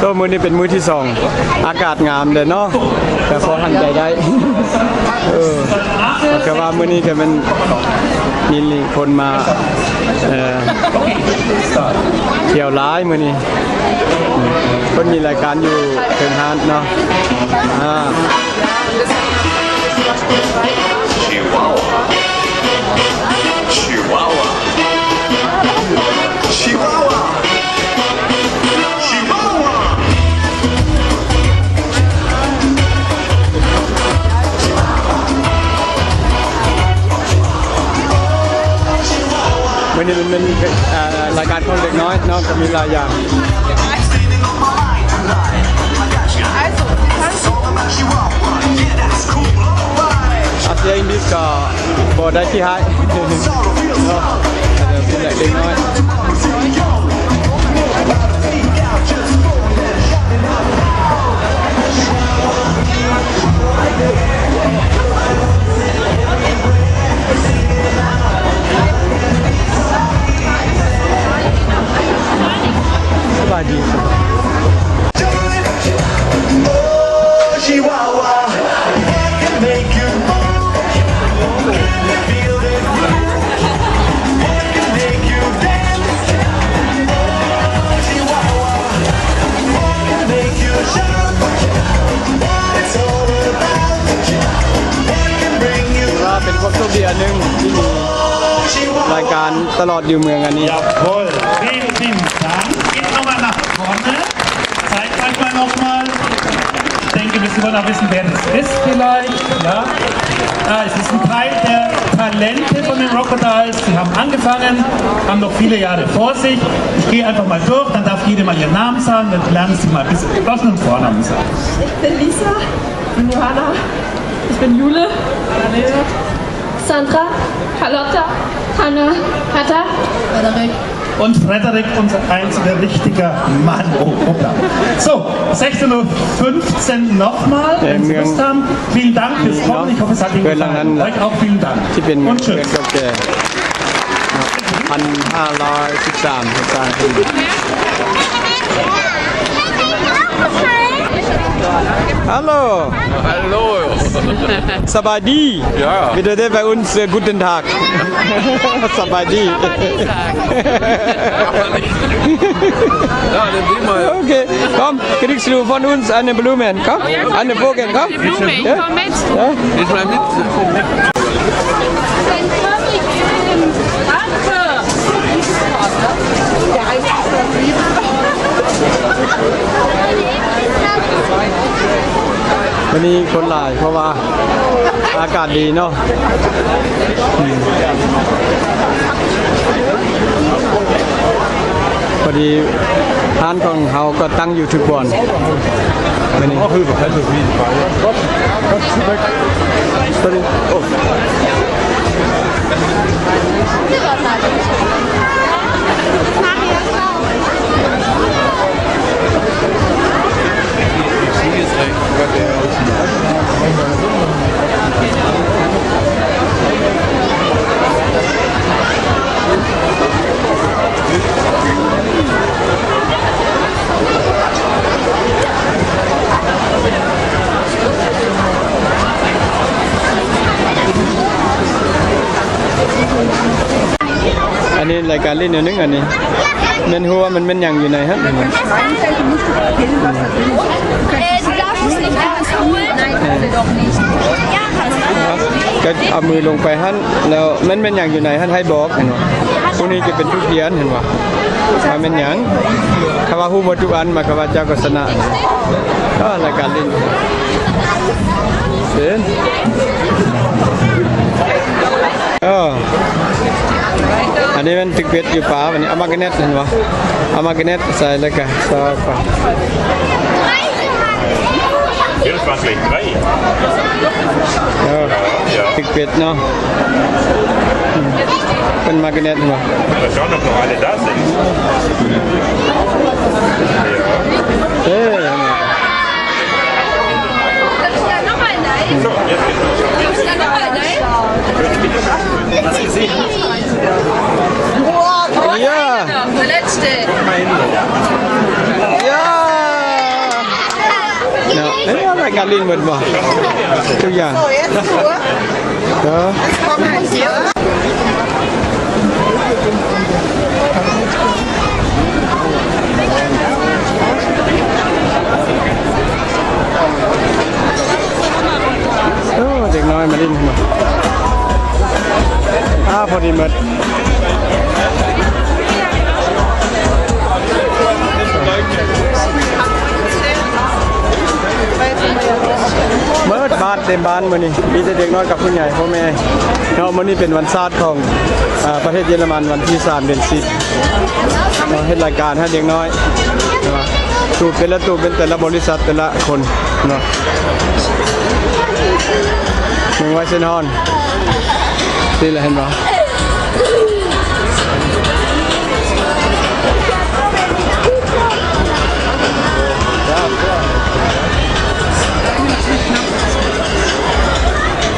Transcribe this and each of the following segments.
ໂອ້ ມື້ນີ້ເປັນມື້ທີສອງ ອາກາດງາມເດ້ເນາະ ກໍພໍທຳໃຈໄດ້. ເອີ ກໍວ່າມື້ນີ້ກໍແມ່ນມີຄົນມາ ເອີ ທ່ຽວຫຼາຍມື້ນີ້ ເພິ່ນມີລາຍການຢູ່ເທິງຮ້ານເນາະ. ອາ Chihuahua. Chihuahua. Chihuahua. Chihuahua. ມື້ນີ້ມັນເປັນ ເອີ ລາຍການຂອງເດັກນ້ອຍເນາະ ກໍມີຫຼາຍຢ່າງ. ອາເຊຍ English ກໍບໍ່ໄດ້ຂີ້ຮ້າຍເນາະ ເປັນເດັກນ້ອຍ. ສະບາຍດີ. Make you shout what you, what it's all about. I can bring you ຖືວ່າເປັນຄວາມໂຊກດີອັນໜຶ່ງ ທີ່ມີລາຍການຕະຫຼອດຢູ່ເມືອງອັນນີ້. Jawohl. Vielen, vielen Dank. Geht nochmal nach vorne. Zeigt euch mal nochmal. Ich denke, wir wollen auch wissen, wer das ist vielleicht. Ja? Ah, es ist ein Teil der Talente von den Rocodiles. Sie haben angefangen, haben noch viele Jahre vor sich. Ich gehe einfach mal durch, dann darf jede mal ihren Namen sagen, dann lernen sie mal ein bisschen. Lass nur einen Vornamen sagen. Ich bin Lisa. Ich bin Johanna. Sandra. Carlotta. Hanna. Katha. Frederik. Und Frederik, unser einziger richtiger Mann. Oh, hoppla. So, sechzehn Uhr fünfzehn nochmal, wenn Sie Lust haben. Vielen Dank fürs Kommen. Ich hoffe, es hat Ihnen gefallen. Euch auch vielen Dank. ທີ່ເປັນ Und tschüss. ເຮືອນເກົ່າແກ່ ໜຶ່ງພັນຫ້າຮ້ອຍສິບສາມ ສ້າງຂຶ້ນ. Hallo. Hallo. ສະບາຍດີ. Ja. Bitte bei uns, äh, guten Tag. ສະບາຍດີ. Ja, dann sehen wir. Okay, komm, kriegst du von uns eine Blumen, komm. Eine Vogel, komm. Blume, ich komm mit. Ja? Ist mal mit. Danke. ມື້ນີ້ຄົນຫຼາຍ ເພາະວ່າອາກາດດີເນາະ. ພໍດີຮ້ານຂອງເຮົາກໍຕັ້ງຢູ່ທຸກບ່ອນມື້ນີ້. Sorry. Oh. ອັນນີ້ລາຍການຫຼິ້ນແນວໜຶ່ງ ອັນນີ້ແມ່ນຮູ້ວ່າມັນແມ່ນຫຍັງຢູ່ໃນຫັ້ນ. ກໍເອົາມືລົງໄປຫັ້ນ ແລ້ວມັນແມ່ນຫຍັງຢູ່ໃນຫັ້ນ ໃຫ້ບອກຫັ້ນວ່າ ຜູ້ນີ້ຈະເປັນຜູ້ຂຽນຫັ້ນວ່າ ວ່າແມ່ນຫຍັງ. ຖ້າວ່າຮູ້ໝົດທຸກອັນ ໝາຍຄວາມວ່າເຈົ້າກໍຊະນະ. ກໍລາຍການຫຼິ້ນເປັນ ເອີ ອັນນີ້ແມ່ນຕຶກເບັດຢູ່ປາ. ບັດນີ້ເອົາມາກະແນັດເຫັນບໍ່? ເອົາມາກະແນັດໃສ່ ແລ້ວກະຊອກໄປ. Jetzt war's gleich drei. ເອີ Ja, ja. ຕຶກເບັດເນາະ. ເປັນມາກະແນັດເຫັນບໍ່? Mal schauen, ob noch alle da sind. Ja. ເອີ So, jetzt geht's los. Ja. Der letzte. Ja. ຫຼິ້ນໝົດບໍ່? ທຸກຢ່າງ ເອີ ໂອ້ ເດັກນ້ອຍມາຫຼິ້ນ ອ້າ ພໍດີໝົດ. ເໝິດບ້ານ ເຕັມບ້ານມື້ນີ້ ມີແຕ່ເດັກນ້ອຍກັບຜູ້ໃຫຍ່ ພໍ່ແມ່ເນາະ. ມື້ນີ້ເປັນວັນຊາດຂອງ ອາ ປະເທດເຢຍລະມັນ ວັນທີສາມ ເດືອນສິບເນາະ. ເຮັດລາຍການໃຫ້ເດັກນ້ອຍເນາະ ຕູບແຕ່ລະຕູບ ເປັນແຕ່ລະບໍລິສັດ ແຕ່ລະຄົນເນາະ. ເມືອງໄວເຊັນຮອນ ນີ້ແຫຼະ ເຫັນບໍ່?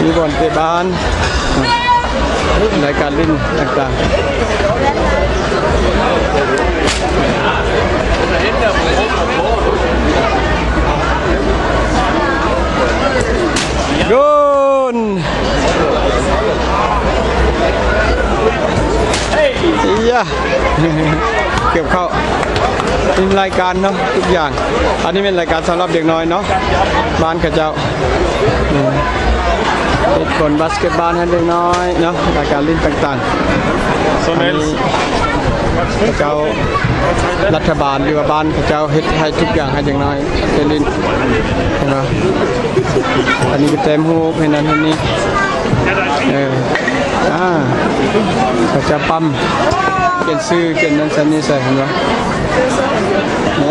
ມີບ່ອນເຕະບານ ລາຍການຫຼິ້ນຕ່າງໆ. ໂດນ ອີຍະ ເກືອບເຂົ້າ. ມີລາຍການເນາະ ທຸກຢ່າງ. ອັນນີ້ແມ່ນລາຍການສຳລັບເດັກນ້ອຍເນາະ ບ້ານເຂົາເຈົ້າ. ອືມ ເຮັດບາສເກັດບານໃຫ້ເດັກນ້ອຍເນາະ ລາຍການຫຼິ້ນຕ່າງໆ. ອັນນີ້ເຂົາເຈົ້າ ລັດຖະບານ ຫຼືວ່າບ້ານເຂົາເຈົ້າເຮັດໃຫ້ທຸກຢ່າງໃຫ້ເດັກນ້ອຍໄດ້ຫຼິ້ນເນາະ. ອັນນີ້ກໍແຕ້ມຮູບ ເຮັດນັ້ນເຮັດນີ້ ເອີ ອ່າ ເຂົາເຈົ້າປ້ຳ ຂຽນຊື່ ຂຽນນັ້ນໃສ່ນີ້ໃສ່ ເຫັນບໍ່? ເ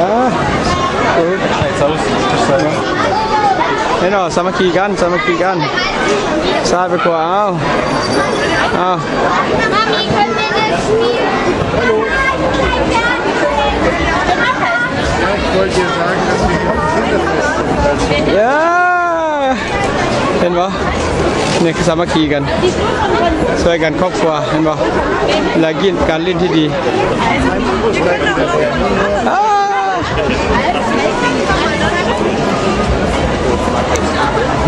ອີ ເຫັນບໍ່? ສາມັກຄີກັນ ສາມັກຄີກັນ ຊ້າຍໄປຂວາ ເອົາ ເອົາ ເອີ ເຫັນບໍ່? ນີ້ຄືສາມັກຄີກັນ ຊ່ວຍກັນຄອບຄົວ ເຫັນບໍ່? ລະກິນການຫຼິ້ນທີ່ດີ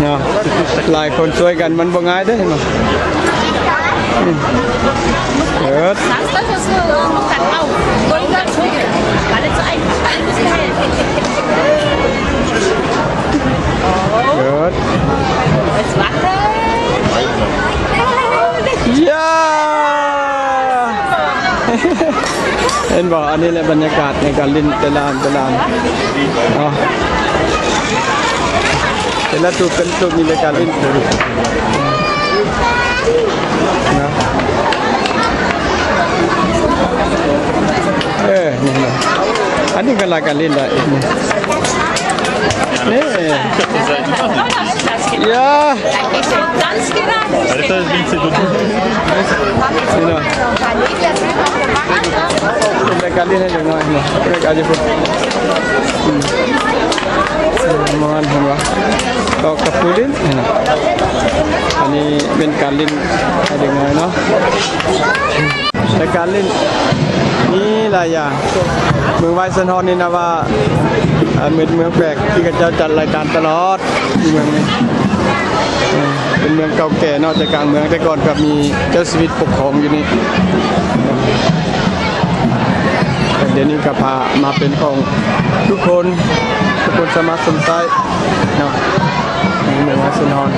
ເນາະ ຫຼາຍຄົນຊ່ວຍກັນມັນບໍ່ງ່າຍເດ້ ເຫັນບໍ່? ເອີ ເອີ ເຫັນບໍ່? ອັນນີ້ແຫຼະບັນຍາກາດໃນການຫຼິ້ນແຕ່ລະອັນ ແຕ່ລະອັນເນາະ. ເຫັນລະຕູບເປັນຕູບ ມີແຕ່ການຫຼິ້ນເນາະ. ເອີ ນີ້ເນາະ ອັນນີ້ກໍລາຍການຫຼິ້ນໄດ້ ນີ້ ຢ່າ ນີ້ເນາະ ເປັນລາຍການຫຼິ້ນໃຫ້ເດັກນ້ອຍເນາະ ເດັກອາຍຸ ອືມ ມອນ ເຫັນບໍ່? ອອກກັບຜູ້ຫຼິ້ນ ເຫັນບໍ່? ອັນນີ້ເປັນການຫຼິ້ນໃຫ້ເດັກນ້ອຍເນາະ ລາຍການຫຼິ້ນມີຫຼາຍຢ່າງ. ເມືອງໄວເຊັນຮອນນີ້ນະວ່າ ເປັນເມືອງແປກທີ່ເຂົາເຈົ້າຈັດລາຍການຕະຫຼອດ ຢູ່ເມືອງນີ້ ເປັນເມືອງເກົ່າແກ່ເນາະ ໃຈກາງເມືອງ ແຕ່ກ່ອນກໍມີເຈົ້າຊີວິດປົກຄອງຢູ່ນີ້ ດຽວນີ້ກໍພາມາເປັນຂອງທຸກຄົນ ທຸກຄົນສາມາດຊົມໃຊ້ເນາະ ເມືອງໄວເຊັນຮອນ.